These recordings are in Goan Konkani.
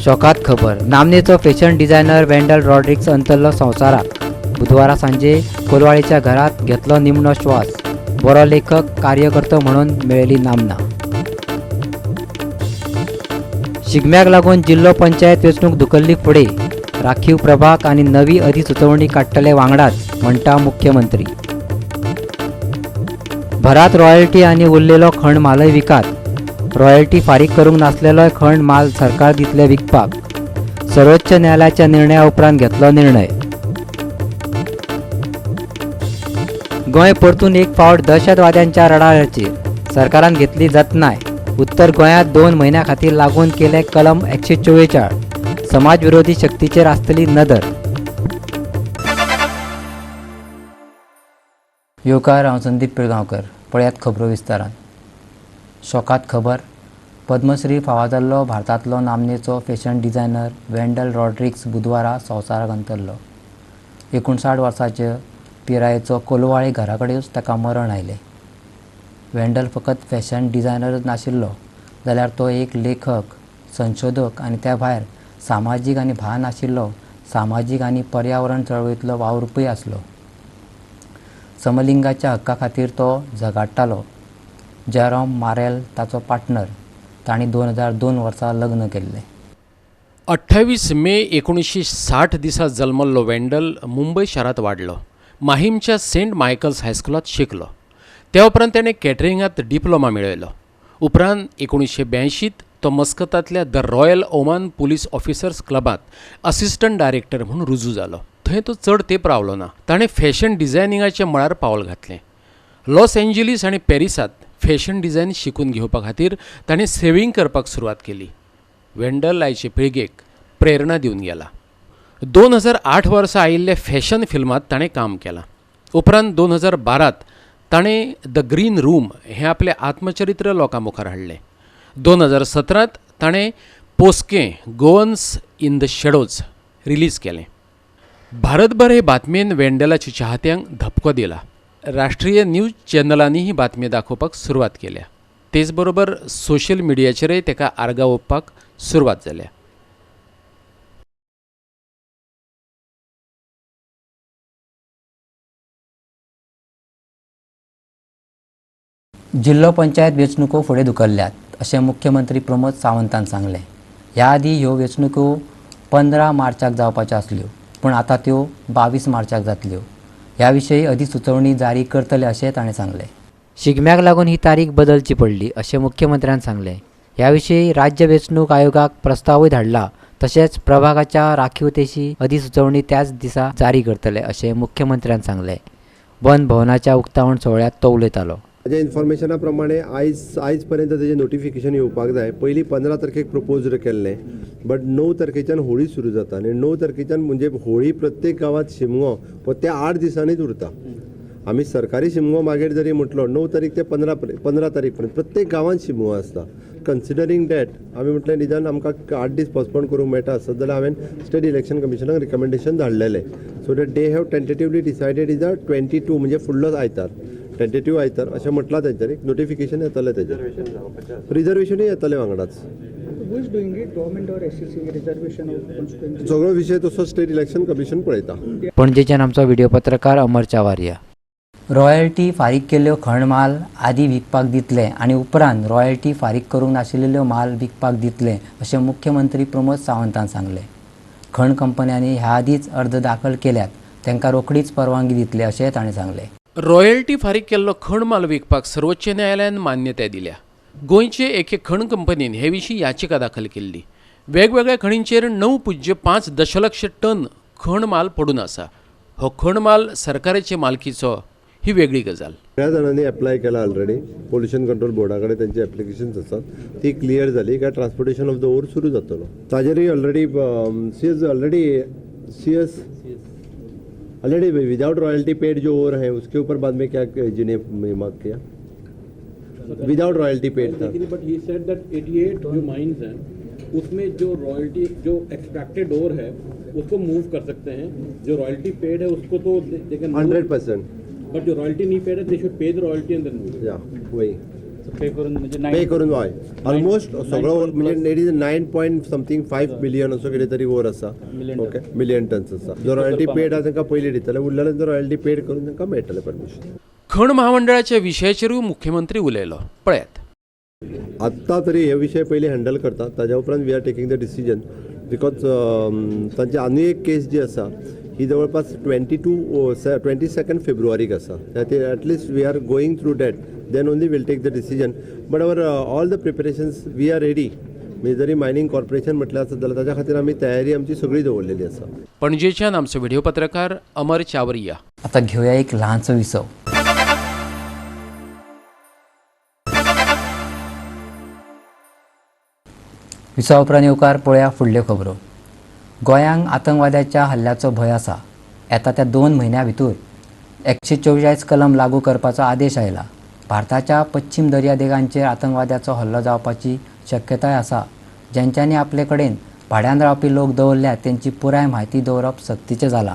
शोकात खबर. नामनेचो फॅशन डिझायनर वेंडल रॉड्रिक्स अंतरलो संवसाराक. बुधवारा सांजे कोलवाळेच्या घरात घेतलो निमणो श्वास. बरो लेखक, कार्यकर्तो म्हणून मेळ्ळी नामना. शिगम्याक लागून जिल्लो पंचायत वेंचणूक धुकल्ली फुडें. राखीव प्रभाग आनी नवी अधिसुचोवणी काडटले वांगडाच, म्हणटा मुख्यमंत्री. भरात रॉयल्टी आनी उरलेलो खण मालय विकात. रॉयल्टी फारीक करूंक नासलेलोय खण माल सरकार दितले विकपाक. सर्वोच्च न्यायालयाच्या निर्णया उपरांत घेतलो निर्णय. गोंय परतून एक फावट दहशतवाद्यांच्या रडाराचेर. सरकारान घेतली जतनाय. उत्तर गोंयांत 2 म्हयन्यां खातीर लागून केले कलम 144. समाज विरोधी शक्तीचेर आसतली नदर. येवकार, हांव संदीप पिळगांवकर. पळयात खबरो विस्तारान. शोकात खबर. पद्मश्री फावो जाल्लो भारतांतलो नामनेचो फॅशन डिझायनर वेंडल रॉड्रिक्स बुधवारा संवसाराक अंतरलो. 59 वर्सांचे पिरायेचो कोलवाळे घरा कडेनूच ताका मरण आयलें. वेंडल फकत फॅशन डिझायनरच नाशिल्लो, जाल्यार तो एक लेखक, संशोधक आनी त्या भायर सामाजीक आनी भान आशिल्लो सामाजीक आनी पर्यावरण चळवळींतलो वावुरपूय आसलो. समलिंगाच्या हक्का खातीर तो झगडटालो. जेरोम मारेल ताचो पार्टनर. तांणी 2002 वर्सा लग्न केल्लें. 28 मे 1960 दिसा जल्मल्लो वेंडल मुंबय शारांत वाडलो. माहीमच्या सेंट मायकल्स हायस्कुलांत शिकलो. त्या उपरांत ताणें कॅटरिंगांत डिप्लोमा मेळयलो. उपरांत 1982त तो मस्कतांतल्या the royal Oman police officers क्लबांत assistant director म्हूण रुजू जालो. थंय तो चड तेंप रावलो ना. ताणें फॅशन डिझायनिंगाच्या मळार पावल घातलें. लॉस एंजलीस आनी पॅरिसांत फॅशन डिझायन शिकून घेवपा खातीर ताणें सेव्हींग करपाक सुरवात केली. वेंडल आयचे पिळगेक प्रेरणा दिवन गेला. 2008 वर्सा आयिल्ल्या फॅशन फिल्मांत ताणें काम केलां. उपरांत 2012त ताणें the green room हें आपलें आत्मचरित्र लोकां मुखार हाडलें. 2017त ताणें पोसकें Goans in the shadows release केलें. भारतभर हे बातमेन वेंडलाच्या चाहत्यांक धपको दिला. राष्ट्रीय न्यूज चॅनलांनी ही बातमी दाखोवपाक सुरवात केल्या. तेच बरोबर सोशल मिडियाचेरय ताका आर्गां ओंपपाक सुरवात जाल्या. जिल्लो पंचायत वेंचणुको फुडें धुकल्ल्यात अशें मुख्यमंत्री प्रमोद सावंतान सांगलें. ह्या आदीं ह्यो वेंचणुको 15 मार्चाक जावपाच्यो आसल्यो, पूण आतां त्यो 22 मार्चाक जातल्यो. ह्या विशीं अधिसुचोवणी जारी करतले अशें ताणें सांगलें. शिगम्याक लागून ही तारीख बदलची पडली अशें मुख्यमंत्र्यान सांगलें. ह्या विशीं राज्य वेंचणूक आयोगाक प्रस्तावूय धाडला. तशेंच प्रभागाच्या राखीवतेशी अधिसुचोवणी त्याच दिसा जारी करतले अशें मुख्यमंत्र्यान सांगलें. वन भवनाच्या उक्तावण सुवाळ्यांत तो उलयतालो. म्हज्या इन्फॉर्मेशना प्रमाणे आयज पर्यंत तेजें नोटिफिकेशन येवपाक जाय. पयलीं 15 तारखेक प्रपोज केल्लें, बट 9 तारखेच्यान होळी सुरू जाता आनी 9 तारखेच्यान म्हणजे होळी प्रत्येक गांवांत शिमगो हो त्या 8 दिसांनीच उरता. आमी सरकारी शिमगो मागीर जरी म्हटलो 9 तारीख ते 15 तारीख पर्यंत प्रत्येक गांवांत शिमगो आसता. कन्सिडरींग that आमी म्हटलें निदान आमकां 8 दीस पोस्टपोन करूंक मेळटा आसत जाल्यार हांवें स्टेट इलेक्शन कमिशनाक रिकमेंडेशन धाडलेलें. So that they have tentatively decided is a 22, म्हणजे फुडलो आयतार, टेंटेटीव आयतार अशें म्हटलां तेंच्यांनी. नोटिफिकेशन येतलें तेजें, रिजर्वेशनूय येतलें वांगडाच. Who is doing it, government or SEC, reservation of constituency? सगळो विशय तसो स्टेट इलेक्शन कमिशन पळयता. पणजेच्यान आमचो व्हिडिओ पत्रकार अमर चावारिया. रॉयल्टी फारीक केल्ल्यो खण माल आदी विकपाक दितले आनी उपरांत रॉयल्टी फारीक करूंक नाशिल्ल्यो माल विकपाक दितले अशें मुख्यमंत्री प्रमोद सावंतान सांगलें. खण कंपन्यांनी ह्या आदींच अर्ज दाखल केल्यात, तांकां रोखडीच परवानगी दितले अशें ताणें सांगलें. रॉयल्टी फारीक केल्लो खण माल विकपाक सर्वोच्च न्यायालयान मान्यताय दिल्या. गोंयचे एके खण कंपनीन हे विशीं याचिका दाखल केल्ली. वेगवेगळ्या खणींचेर 9.5 दशलक्ष टन खण माल पडून आसा. हो खण माल सरकाराचे मालकीचो ही वेगळी गजाल. सगळ्या जाणांनी एप्लाय केला ऑलरेडी. पोल्युशन कंट्रोल बोर्डा कडेन तेंचे एप्लिकेशन्स आसात, ती क्लियर जाली काय ट्रान्सपोर्टेशन ऑफ the ओर सुरू जातलो. ताजेरय already CS already CS already without royalty paid जो ओर है उसके ऊपर बाद में क्या जिन्हें रिमार्क किया विदाउट रॉयल्टी पेड था. लेकिन बट he said that 88 जो माइंस हैं उसमें जो रॉयल्टी जो एक्सट्रैक्टेड ओर है उसको मूव कर सकते हैं, जो रॉयल्टी पेड है उसको तो they can 100%. But जो रॉयल्टी नहीं पेड है, they should pay the royalty and then move. या वही. पे करून म्हणजे पे करून हय ऑलमोस्ट सगळो म्हणजे it is 9.something 5 million असो कितें तरी ओर आसा. ओके, मिलियन टन्स आसा. जो रॉयल्टी पेड आसा तांकां पयलीं दितले, उरलेले रॉयल्टी पेड करून तांकां मेळटलें परमिशन. खण महामंडळाच्या विशयाचेरूय मुख्यमंत्री उलयलो, पळयात. आत्तां तरी हे विशय पयलीं हँडल करता, ताज्या उपरांत we are taking the decision, because तांची आनी एक केस जी आसा ही जवळपास 22 फेब्रुवारीक आसा. त्या खातीर at least we are going through that, then only we'll take the decision, but our all the preparations, we are ready. म्हणजे जरी मायनींग कॉर्पोरेशन म्हटलें आसत जाल्यार ताच्या खातीर आमी तयारी आमची सगळी दवरलेली आसा. पणजेच्यान आमचो व्हिडिओ पत्रकार अमर चावरिया. आता घेवया एक ल्हानसो विसव. विसवा उपरांत येवकार. पळोवया फुडल्यो खबरो. गोंयांक आतंकवाद्याच्या हल्ल्याचो भंय आसा. येता त्या 2 म्हयन्या भितर 144 कलम लागू करपाचो आदेश आयला. भारताच्या पश्चिम दर्यादेगांचेर आतंकवाद्याचो हल्लो जावपाची शक्यताय आसा. ज्यांच्यांनी आपले कडेन भाड्यान रावपी लोक दवरल्यात तेंची पुराय म्हायती दवरप सक्तीचें जालां.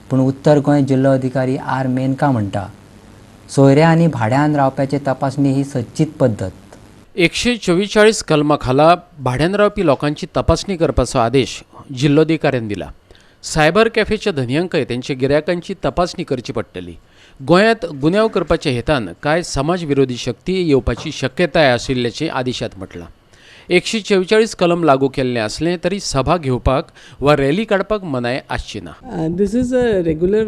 पूण उत्तर गोंय जिल्लो अधिकारी आर मेनका म्हणटा, सोयऱ्या आनी भाड्यान रावप्याची तपासणी ही सच्चीत पद्दत. 144 कलमा खाला भाड्यान रावपी लोकांची तपासणी करपाचो आदेश जिल्लोधिकाऱ्यान दिला. सायबर कॅफेच्या धनयांकय तेंच्या गिरायकांची तपासणी करची पडटली. गोंयांत गुन्यांव करपाच्या हेतान कांय समाज विरोधी शक्ती येवपाची शक्यताय आशिल्ल्याचें आदेशांत म्हटलां. 144 कलम लागू केल्लें आसलें तरी सभा घेवपाक वा रॅली काडपाक मनाय आसची ना. This is a regular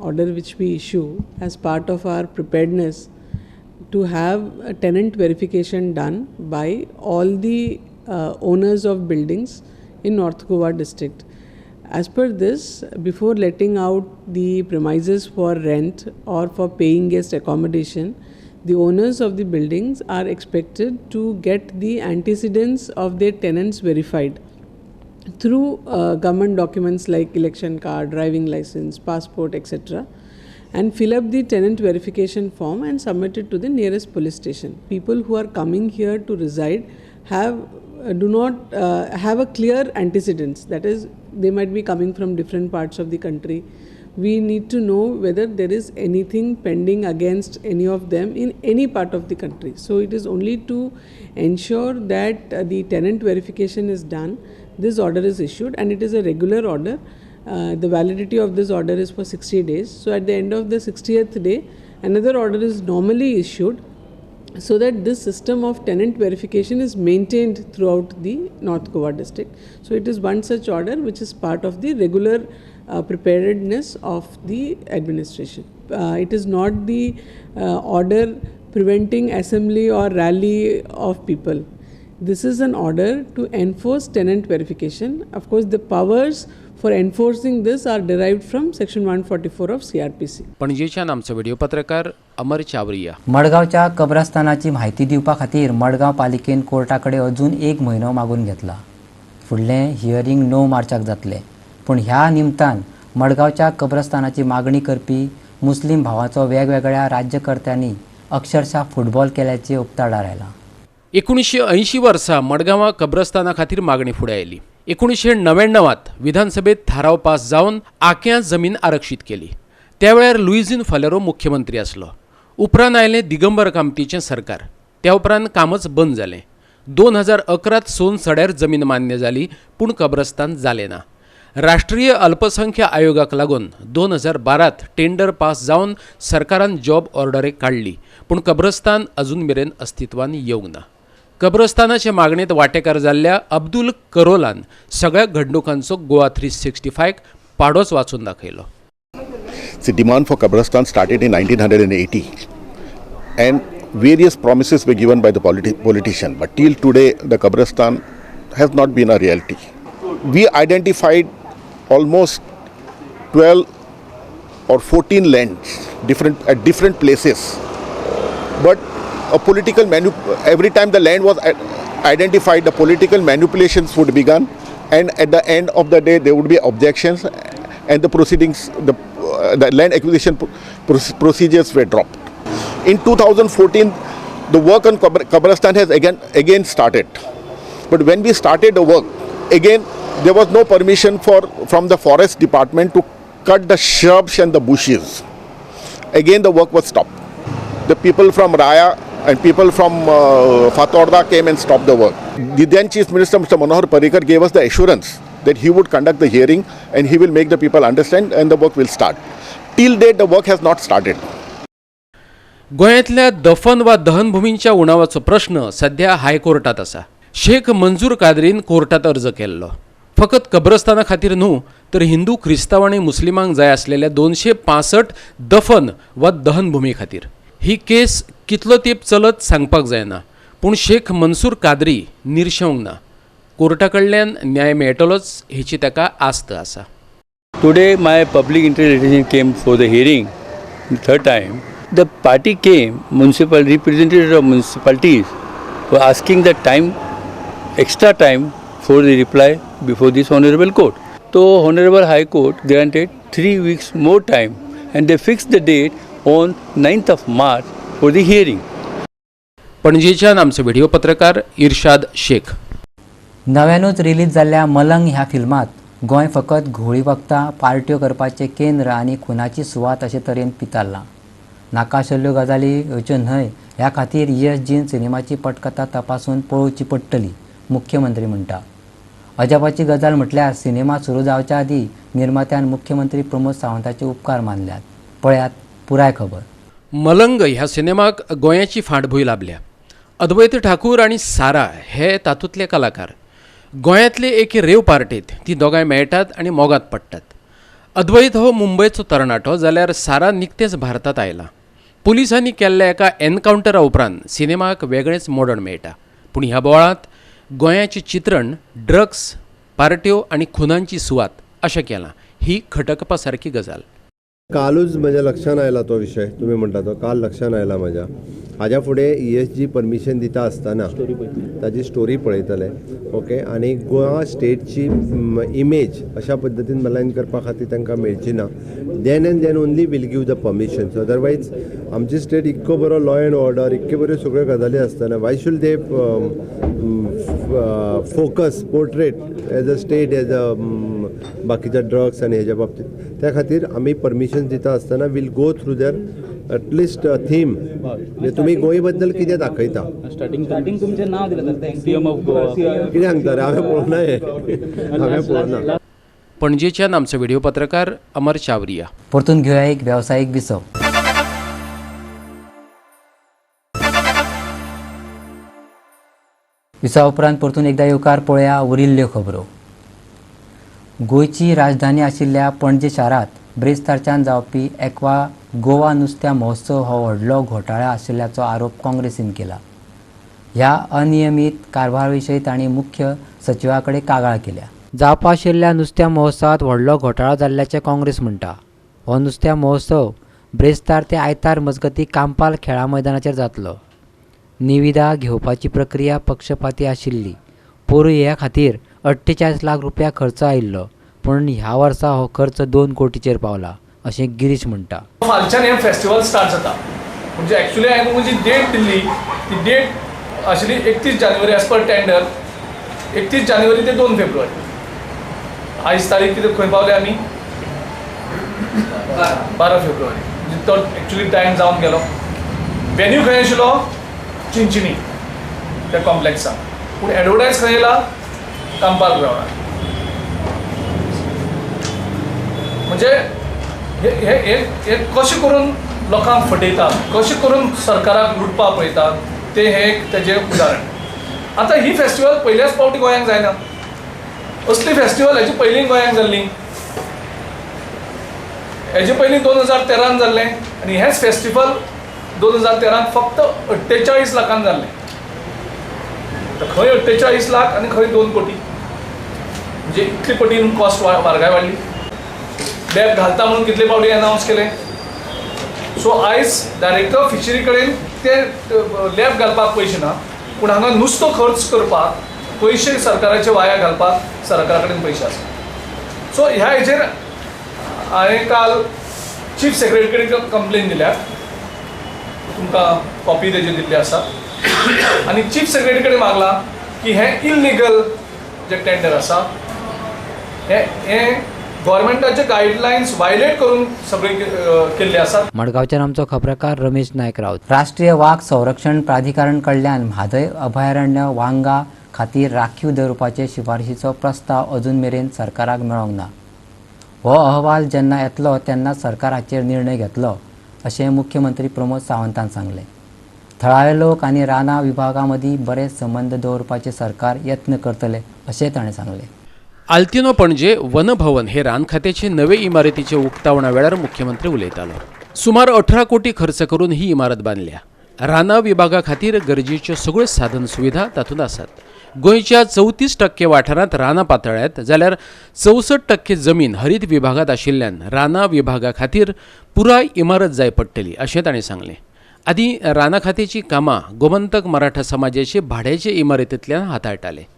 order which we issue as part of our preparedness to have a tenant verification done by all the owners of buildings in North Goa district. As per this, before letting out the premises for rent or for paying guest accommodation, the owners of the buildings are expected to get the antecedents of their tenants verified through government documents like election card, driving license, passport, etc., and fill up the tenant verification form and submit it to the nearest police station. People who are coming here to reside have do not have a clear antecedents. That is, they might be coming from different parts of the country. We need to know whether there is anything pending against any of them in any part of the country. So it is only to ensure that the tenant verification is done, this order is issued, and it is a regular order. The validity of this order is for 60 days. So at the end of the 60th day, another order is normally issued so that this system of tenant verification is maintained throughout the North Goa district. So it is one such order which is part of the regular preparedness of the administration. It is not the order preventing assembly or rally of people. This is an order to enforce tenant verification. Of course, the powers for enforcing this are derived from section 144 of CRPC. पणजेच्यान आमचो व्हिडिओ पत्रकार अमर चावरिया. मडगांवच्या कब्रस्तानाची म्हायती दिवपा खातीर मडगांव पालिकेन कोर्टा कडेन अजून एक म्हयनो मागून घेतला. फुडलें हियरींग 9 मार्चाक जातलें. पूण ह्या निमतान मडगांवच्या कब्रस्तानाची मागणी करपी मुस्लीम भावाचो वेगवेगळ्या राज्यकर्त्यांनी अक्षरशः फुटबॉल केल्याचें उक्ताडार आयलां. 1980 वर्सा मडगांवां कब्रस्ताना खातीर मागणी फुडें आयली. 1999त विधानसभेत थाराव पास जावन आक्यां जमीन आरक्षीत केली. त्या वेळार लुईझीन फालेरो मुख्यमंत्री आसलो. उपरांत आयलें दिगंबर कामतीचें सरकार. त्या उपरांत कामच बंद जालें. 2011त सोन सड्यार जमीन मान्य जाली, पूण कब्रस्तान जालें ना. राष्ट्रीय अल्पसंख्य आयोगाक लागून 2012त टेंडर पास जावन सरकारान जॉब ऑर्डर काडली, पूण कब्रस्तान अजून मेरेन अस्तित्वान येवंक ना. कब्रस्तानाचे मागणेंत वांटेकार जाल्ल्या अब्दुल करोलान सगळ्या घडणुकांचो गोवा 365 पाडोच वाचून दाखयलो. The demand for Kabrastan started in 1980, and various promises were given by the politician, but till today the Kabrastan has not been a reality. We identified almost 12 or 14 lands different at different places, but every time the land was identified, the political manipulations would begun, and at the end of the day there would be objections, and the proceedings, the land acquisition procedures were dropped. In 2014, the work on Kabrastan has again started, but when we started the work, again there was no permission from the forest department to cut the shrubs and the bushes. Again the work was stopped. The people from Raya And people from Fatorda came and stopped the work. The then Chief Minister, Mr. Manohar Parrikar, gave us the assurance that he would conduct the hearing and he will make the people understand and the work will start. Till date, the work has not started. गोंयांतल्या दफन वा दहनभूमींच्या उणावाचो प्रश्न सध्या हायकोर्टात आसा. शेख मंजूर कादरीन कोर्टात अर्ज केल्लो फकत कब्रस्ताना खातीर न्हू तर हिंदू क्रिस्तांव आनी मुस्लिमांक जाय आसलेल्या 265 दफन वा दहनभूमी खातीर. ही केस कितलो तेंप चलत सांगपाक जायना, पूण शेख मंसूर कादरी निर्शेवंक ना. कोर्टा कडल्यान न्याय मेळटलोच हेची ताका आस्त आसा. Today my public interest litigation came for the hearing, the third time. The party came, municipal representatives of municipalities were asking the time, extra time for the reply before this honorable court. So Honorable High Court granted 3 weeks more time and they fixed the date on 9th of March for the hearing. पणजेच्यान आमचो व्हिडिओ पत्रकार इर्शाद शेख. नव्यानूच रिलीज जाल्ल्या मलंग ह्या फिल्मांत गोंय फकत घोळी वखदां पार्ट्यो करपाचें केंद्र आनी खुनाची सुवात अशे तरेन पितारलां. नाकाशिल्ल्यो गजाली येवच्यो न्हय ह्या खातीर यश जीन सिनेमाची पटकथा तपासून पळोवची पडटली, मुख्यमंत्री म्हणटा. अजापाची गजाल म्हटल्यार सिनेमा सुरू जावच्या आदीं निर्मात्यान मुख्यमंत्री प्रमोद सावंताचे उपकार मानल्यात. पळयात पुराय खबर. मलंग ह्या सिनेमाक गोंयाची फाटभूंय लाभल्या. अद्वैत ठाकूर आनी सारा हे तातूंतले कलाकार. गोंयांतले एके रेव पार्टीत ती दोगांय मेळटात आनी मोगात पडटात. अद्वैत हो मुंबयचो तरणाटो जाल्यार सारा निकतेंच भारतांत आयला. पुलिसांनी केल्ल्या एका एनकावंटरा उपरांत सिनेमाक वेगळेंच मोडण मेळटा. पूण ह्या बोवाळांत गोंयाचें चित्रण ड्रग्स, पार्ट्यो आनी खुनांची सुवात अशें केलां ही खटकपा सारकी गजाल. कालूच म्हज्या लक्षान आयला तो विशय, तुमी म्हणटा तो काल लक्षान आयला म्हज्या. हाज्या फुडें ESG permission दिता आसतना ताजी स्टोरी पळयतले, ओके. आनी गोवा स्टेटची इमेज अशा पद्दतीन मलायन करपा खातीर तांकां मेळची ना, then and then only will give the permission. Otherwise आमची स्टेट इतको बरो लॉ एंड ऑर्डर, इतक्यो बऱ्यो सगळ्यो गजाली आसतना why should they focus portrait as a state as a बाकीच्या ड्रग्स आनी हेज्या बाबतीत. त्या खातीर आमी परमिशन दिता आसतना will go through their at least theme, म्हणजे तुमी गोंय बद्दल कितें दाखयता. स्टार्टिंग तुमचें नांव दिलें सीएम ऑफ गोवा कितें सांगता रे, हांवें पळोवना हें, हांवें पळोवना. पणजेच्यान आमचो व्हिडिओ पत्रकार अमर चावरिया. परतून घेवया एक वेवसायीक विसव. विसवा उपरांत परतून एकदा येवकार. पळया उरिल्ल्यो खबरो. गोंयची राजधानी आशिल्ल्या पणजे शारांत ब्रेस्तारच्यान जावपी एक्वा गोवा नुस्त्या महोत्सव हो व्हडलो घोटाळा आशिल्ल्याचो आरोप काँग्रेसीन केला. ह्या अनियमीत कारभारा तांणी मुख्य सचिवा कडेन कागाळ केल्या. जावपा आशिल्ल्या नुस्त्या महोत्सवांत व्हडलो घोटाळो जाल्ल्याचें काँग्रेस म्हणटा. हो नुस्त्या महोत्सव ब्रेस्तार ते आयतार मजगतीं कांपाल खेळां मैदानाचेर जातलो. निविदा घेवपाची प्रक्रिया पक्षपाती आशिल्ली. पोरूं ह्या खातीर 48 लाख रुपया खर्च आयिल्लो, पूण ह्या वर्सा हो खर्च 2 कोटीचेर पावला अशें गिरीश म्हणटा. फालच्यान हें फेस्टिवल स्टार्ट जाता. म्हणजे एक्चुली हांवें तुमकां जी डेट दिल्ली ती डेट आशिल्ली 31 जानेवारी एज पर टेंडर, 31 जानेवारी ते 2 फेब्रुवारी. आयज तारीख कितें खंय पावले आमी? 12 फेब्रुवारी. म्हणजे तो एक्चुली टायम जावन गेलो. वेन्यू खंय आशिल्लो? चिंचिणी त्या कॉम्प्लेक्सान. पूण एडवर्टायज खंय येयला? कांपाल ग्रावंडार. म्हणजे हे हे कशें करून लोकांक फटयतात, कशें करून सरकाराक लुटपाक पळयतात तें हें एक तेजें उदाहरण. आतां ही फेस्टिवल पयल्याच फावटी गोंयांक जायना. असली फेस्टिवल हेजे पयलीं गोंयांक जाल्ली, हेजे पयलीं 2013 जाल्लें आनी हेंच फेस्टिवल 2013 फक्त 48 लाखान जाल्लें. खंय 48 लाख आनी खंय 2 कोटी, म्हणजे इतली पटीन कॉस्ट म्हारगाय वाडली. लॅब घालता म्हणून कितले फावटी अनावन्स केले. सो आयज डायरेक्टर फिशरी कडेन ते लॅब घालपाक पयशे ना, पूण हांगा नुस्तो खर्च करपाक पयशे सरकाराचे वाया घालपाक सरकारा कडेन पयशे आसा. सो ह्या हेजेर हांवें काल चीफ सेक्रेटरी कडेन कंप्लेन दिल्या, तुमकां कॉपी तेजी दिल्ली आसा. आनी चीफ सेक्रेटरी कडेन मागलां की हें इलिगल जें टेंडर आसा हें हें गव्हर्मेंटाचे गायडलायन्स वायलेट करून सगळे केल्ले आसात. मडगांवच्यान आमचो खबरकार रमेश नायक राऊत. राष्ट्रीय वाग संरक्षण प्राधिकरण कडल्यान म्हादय अभयारण्य वांगा खातीर राखीव दवरपाचे शिफारशीचो प्रस्ताव अजून मेरेन सरकाराक मेळोंक ना. हो अहवाल जेन्ना येतलो तेन्ना सरकार हाचेर निर्णय घेतलो अशें मुख्यमंत्री प्रमोद सावंतान सांगलें. थळावे लोक आनी रानां विभागा मदीं बरे संबंद दवरपाचे सरकार यत्न करतले अशें ताणें सांगलें. आल्तिनो पणजे वनभवन हे रान खात्याचे नवे इमारतीचे उक्तावणा वेळार मुख्यमंत्री उलयतालो. सुमार 18 कोटी खर्च करून ही इमारत बांदल्या. रानां विभागा खातीर गरजेच्यो सगळ्यो साधन सुविधा तातूंत आसात. गोंयच्या 34% वाठारांत रानां पातळ्ळ्यात जाल्यार 64% जमीन हरीत विभागांत आशिल्ल्यान रानां विभागा खातीर पुराय इमारत जाय पडटली अशें ताणें सांगलें. आदीं रानां खात्याचीं कामां गोमंतक मराठा समाजाचे भाड्याचे इमारतींतल्यान हाताळटाले.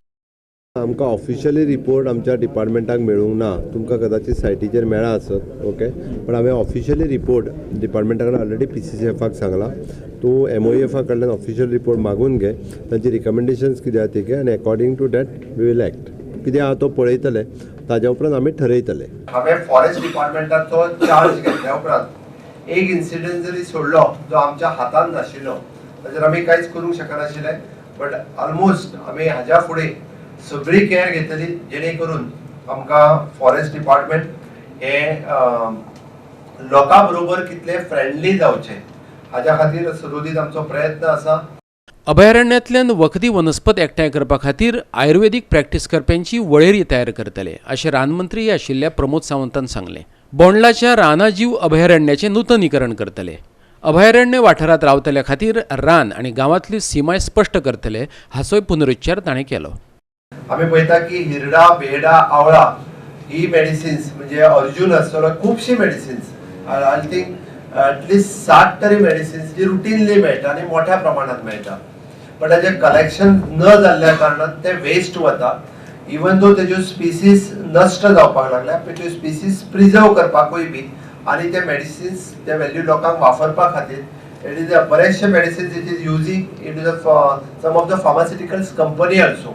आमकां ऑफिशियली रिपोर्ट आमच्या डिपार्टमेंटाक मेळूंक ना, तुमकां कदाचित सायटीचेर मेळ्ळा आसत, ओके, पण हांवें ऑफिशियली रिपोर्ट डिपार्टमेंटा कडेन ऑलरेडी PCCFाक सांगलां, तूं MOEFा कडल्यान ऑफिशियल रिपोर्ट मागून घे, तांची रिकमेंडेशन्स कितें आहा ती घे आनी according to that we will act. कितें आहा तो पळयतले, ताज्या उपरांत आमी ठरयतले. हांवें फॉरेस्ट डिपार्टमेंटाचो चार्ज घेतल्या उपरांत एक इन्सिडंट जरी सोडलो जो आमच्या हातान नाशिल्लो ताचेर आमी कांयच करूंक शकनाशिल्ले, बट ऑलमोस्ट आमी हाज्या फुडें सगळी केअर घेतली जेणे करून आमकां फॉरेस्ट डिपार्टमेंट हे लोकां बरोबर कितले फ्रेंडली जावचे हाज्या खातीर सदोदीत आमचो प्रयत्न आसा. अभयारण्यांतल्यान वखदी वनस्पत एकठांय करपा खातीर आयुर्वेदीक प्रॅक्टीस करप्यांची वळेरी तयार करतले अशें रानमंत्री आशिल्ल्या प्रमोद सावंतान सांगलें. बोंडलाच्या रानाजीव अभयारण्याचें नूतनीकरण करतले. अभयारण्य वाठारांत रावतल्या खातीर रान आनी गांवांतली सीमाय स्पश्ट करतले हाचोय पुनरुच्चार ताणें केलो. आमी पळयता की हिरडा, बेडा, आवळा ही मेडिसिन्स म्हणजे अर्जुन आसतलो, खुबशी medicines, I think at least 60 तरी मेडिसिन्स जी रुटीनली मेळटा आनी मोठ्या प्रमाणात मेळटा, बट ताजें कलेक्शन न जाल्ल्या कारणान ते वेस्ट वता. इवन दो तेज्यो स्पिसीस नश्ट जावपाक लागल्या, पण त्यो स्पिसीस प्रिजर्व करपाकूय बी आनी ते मेडिसिन्स ते व्हॅल्यू लोकांक वापरपा खातीर it is a बरेचशे medicines it is using it is a some of the pharmaceuticals company also.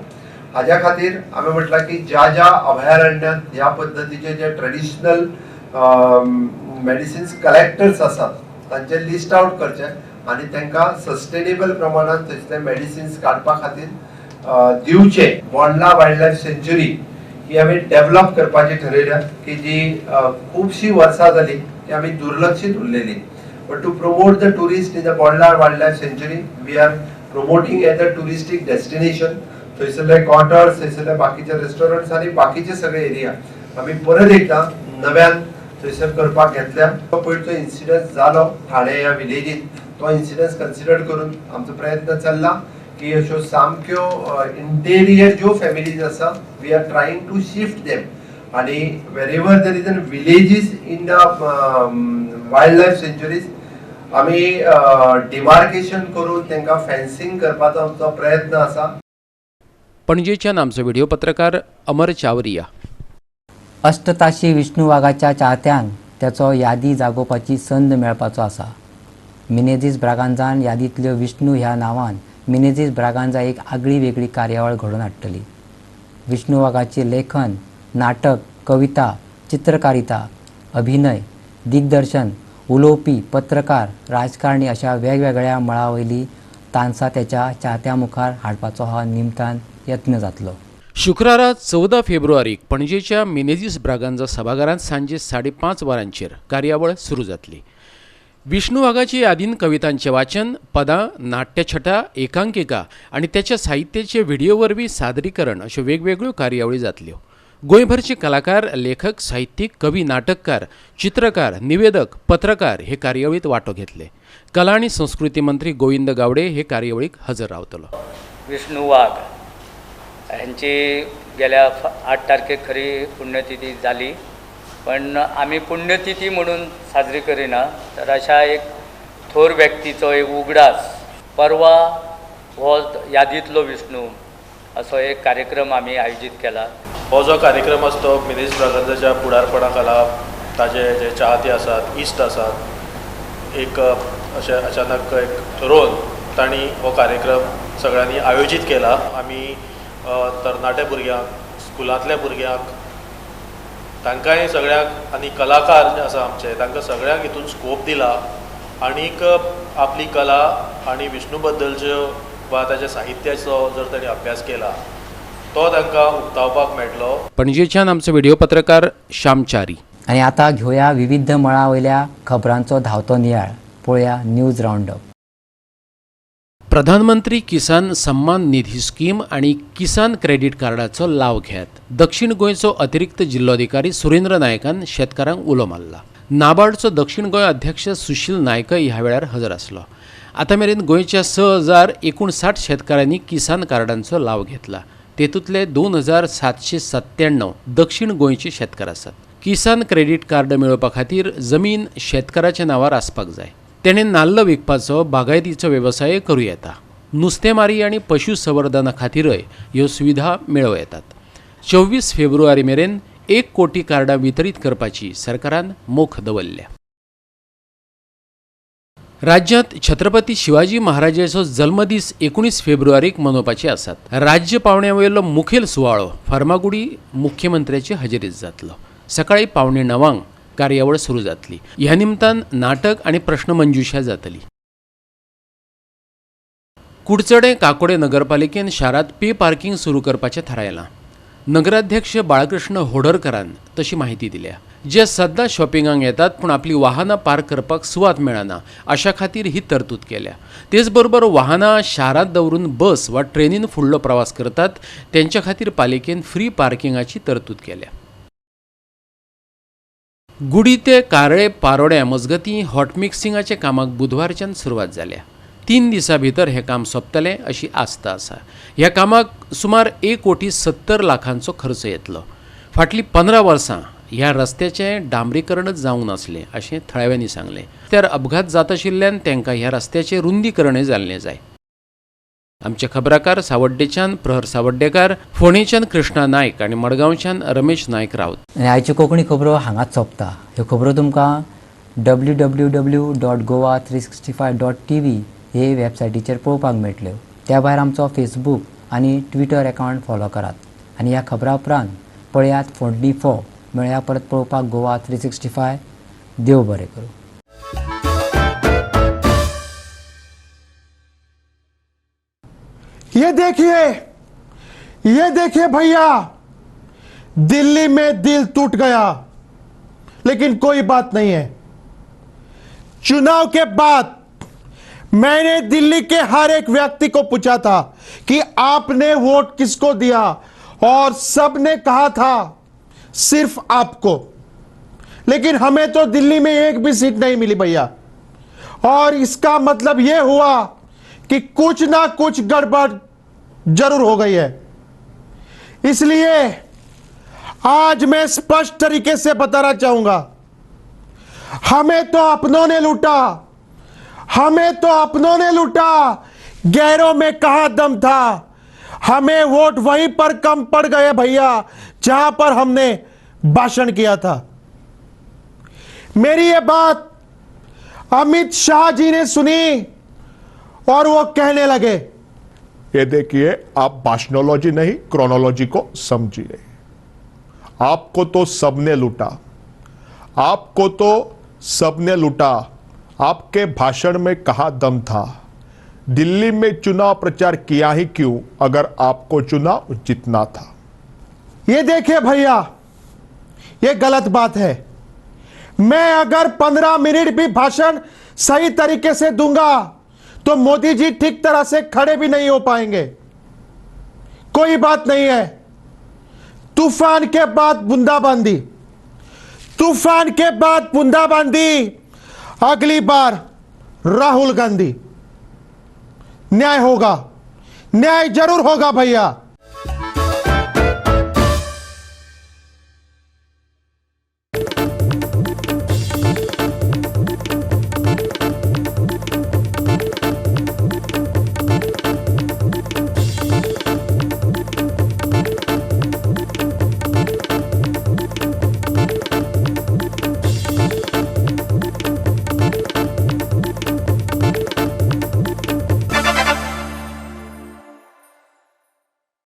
हाज्या खातीर आमी म्हटलां की ज्या ज्या अभयारण्यांत ह्या पद्दतीचे जे ट्रेडिशनल मेडिसिन्स कलेक्टर्स आसात तांचे लिस्ट आवट करचें आनी तांकां सस्टेनेबल प्रमाणांत थंयसले मेडिसिन्स काडपा खातीर दिवचे. बोंडला वायल्ड लायफ सेंच्युरी ही आमी डेवलप करपाची ठरयल्या की जी खुबशीं वर्सां जाली ती आमी दुर्लक्षीत उरलेली, but to promote the tourist in the Bondla wild life sanctuary we are promoting as a touristic destination. थंयसरले क्वॉर्टर्स, थंयसरले बाकीचे रेस्टॉरंट्स आनी बाकीचे सगळे एरिया आमी परत एकदां नव्यान थंयसर करपाक घेतल्या. पयरचो इन्सिडंट जालो ठाणे ह्या विलेजीन, तो इन्सिडंट कन्सिडर करून आमचो प्रयत्न चल्ला की अश्यो सामक्यो इंटेरियर ज्यो फॅमिलीज आसा we are trying to shift them आनी wherever there is an villages in the wild life sanctuaries आमी डिमार्केशन करून तांकां फेन्सिंग करपाचो आमचो प्रयत्न आसा. पणजेच्यान आमचो व्हिडिओ पत्रकार अमर चावरिया. अष्टताशी विष्णू वाघाच्या चाहत्यांक त्याचो यादी जागोवपाची संद मेळपाचो आसा. मिनेझीस ब्रागांझान यादींतल्यो विष्णू ह्या नांवान मिनेझीस ब्रागांझा एक आगळी वेगळी कार्यावळ घडोवन हाडटली. विष्णू वाघाची लेखन, नाटक, कविता, चित्रकारिता, अभिनय, दिग्दर्शन, उलोवपी, पत्रकार, राजकारणी अशा वेगवेगळ्या मळावयली तांसा त्याच्या चाहत्या मुखार हाडपाचो हो निमतान यत्न जातलो. शुक्रारा 14 फेब्रुवारीक पणजेच्या मिनेझीस ब्रागांझा सभाघरांत सांजे 5:30 वरांचेर कार्यावळ सुरू जातली. विष्णू वाघाची यादीन कवितांचें वाचन, पदां, नाट्यछटा, एकांकिका आनी त्याच्या साहित्याचे व्हिडिओ वरवीं सादरीकरण अश्यो वेगवेगळ्यो कार्यावळी जातल्यो. गोंयभरचे कलाकार, लेखक, साहित्यीक, कवी, नाटककार, चित्रकार, निवेदक, पत्रकार हे कार्यावळींत वांटो घेतले. कला आनी संस्कृती मंत्री गोविंद गावडे हे कार्यावळीक हजर रावतलो. विष्णू वाघ ह्यांची गेल्या 8 तारखेक खरी पुण्यतिथी जाली, पण आमी पुण्यतिथी म्हणून साजरी करिना, तर अशा एक थोर व्यक्तीचो एक उगडास परवा हो यादींतलो विष्णू असो एक कार्यक्रम आमी आयोजीत केला. हो जो कार्यक्रम आसा तो मिनेझीस ब्रागांझाच्या फुडारपणा खाला ताजे जे चाहते आसात, इश्ट आसात, एक अशें अचानक एक ठरोवन तांणी हो कार्यक्रम सगळ्यांनी आयोजीत केला. आमी तरणाट्या भुरग्यांक, स्कुलांतल्या भुरग्यांक तांकांय सगळ्यांक आनी कलाकार जे आसा आमचे तांकां सगळ्यांक हितून स्कोप दिला आनीक आपली कला आनी विष्णू बद्दलच्यो वा ताच्या साहित्याचो जर तांणी अभ्यास केला तो तांकां उक्तावपाक मेळटलो. पणजेच्यान आमचो व्हिडिओ पत्रकार श्यामचारी. आनी आतां घेवया विविध मळा वयल्या खबरांचो धांवतो नियाळ. पळोवया न्यूज रावंडअप. प्रधानमंत्री किसान सम्मान निधी स्कीम आनी किसान क्रेडीट कार्डाचो लाव घेयात. दक्षिण गोंयचो अतिरिक्त जिल्लोधिकारी सुरेंद्र नायकान शेतकारांक उलो मारला. नाबार्डचो दक्षिण गोंय अध्यक्ष सुशील नायकय ह्या वेळार हजर आसलो. आतां मेरेन गोंयच्या 6059 शेतकारांनी किसान कार्डांचो लाव घेतला. तेतूंतले 2797 दक्षिण गोंयचे शेतकार आसात. किसान क्रेडीट कार्ड मेळोवपा खातीर जमीन शेतकाराच्या नांवार आसपाक जाय. तेणें नाल्ल विकपाचो बागायतीचो वेवसाय करूं येता. नुस्तेमारी आनी पशुसंवर्धना खातीरय ह्यो सुविधा मेळोवं येतात. 24 फेब्रुवारी मेरेन 1 कोटी कार्डां वितरीत करपाची सरकारान मोख दवरल्या. राज्यांत छत्रपती शिवाजी महाराजाचो जल्मदीस 19 फेब्रुवारीक मनोवपाचे आसात. राज्य पावण्या वयलो मुखेल सुवाळो फर्मागुडी मुख्यमंत्र्याचे हजेरीत जातलो. सकाळी 8:45 कार्यावळ सुरू जातली. ह्या निमतान नाटक आनी प्रश्नमंजुषा जातली. कुडचडें काकोडे नगरपालिकेन शारांत पे पार्किंग सुरू करपाचें थारायलां. नगराध्यक्ष बाळकृष्ण होडरकरान तशी माहिती दिल्या. जे सद्दां शॉपिंगाक येतात पूण आपली वाहनां पार्क करपाक सुवात मेळना अशा खातीर ही तरतूद केल्या. तेचबरोबर वाहनां शारांत दवरून बस वा ट्रेनीन फुडलो प्रवास करतात तेंच्या खातीर पालिकेन फ्री पार्किंगाची तरतूद केल्या. गुडी ते कारळे पारोड्या मजगतीं हॉटमिक्सिंगाच्या कामाक बुधवारच्यान सुरवात जाल्या. 3 दिसां भितर हें काम सोंपतलें अशी आस्त आसा. ह्या कामाक सुमार 1,70,00,000 खर्च येतलो. फाटलीं 15 वर्सां ह्या रस्त्याचें डांबरीकरणच जावंक नासलें अशें थळाव्यांनी सांगलें. तर अपघात जात आशिल्ल्यान तांकां ह्या रस्त्याचें रुंदीकरणय जाल्लें जाय. आमचे खबराकार सावड्डेच्यान प्रहर सावड्डेकार, फोंडेच्यान कृष्णा नायक आनी मडगांवच्यान रमेश नायक रावत. आनी आयच्यो कोंकणी खबरो हांगाच सोंपता. ह्यो खबरो तुमकां www.goa365.tv हे वेबसायटीचेर पळोवपाक मेळटल्यो. त्या भायर आमचो फेसबूक आनी ट्विटर अकावंट फॉलो करात. आनी ह्या खबरां उपरांत पळयात फोडणी फोव. मेळया परत पळोवपाक गोवा 365. देव बरें करूं. ये देखिए भैया, दिल्ली में दिल टूट गया, लेकिन कोई बात नहीं है। चुनाव के बाद मैंने दिल्ली के हर एक व्यक्ति को पूछा था कि आपने वोट किसको दिया, और सबने कहा था सिर्फ आपको। लेकिन हमें तो दिल्ली में एक भी सीट नहीं मिली भैया, और इसका मतलब यह हुआ कि कुछ ना कुछ गड़बड़ जरूर हो गई है। इसलिए आज मैं स्पष्ट तरीके से बताना चाहूंगा, हमें तो अपनों ने लूटा, हमें तो अपनों ने लूटा, गैरों में कहां दम था। हमें वोट वहीं पर कम पड़ गए भैया जहां पर हमने भाषण किया था। मेरी ये बात अमित शाह जी ने सुनी और वो कहने लगे, ये देखिए, आप भाषणोलॉजी नहीं क्रोनोलॉजी को समझिए। आपको तो सबने लूटा, आपको तो सबने लूटा, आपके भाषण में कहां दम था। दिल्ली में चुनाव प्रचार किया ही क्यों अगर आपको चुनाव जीतना था। ये देखिए भैया, ये गलत बात है। मैं अगर 15 मिनट भी भाषण सही तरीके से दूंगा तो मोदी जी ठीक तरह से खड़े भी नहीं हो पाएंगे। कोई बात नहीं है, तूफान के बाद बूंदाबांदी, तूफान के बाद बूंदाबांदी, अगली बार राहुल गांधी। न्याय होगा, न्याय जरूर होगा भैया।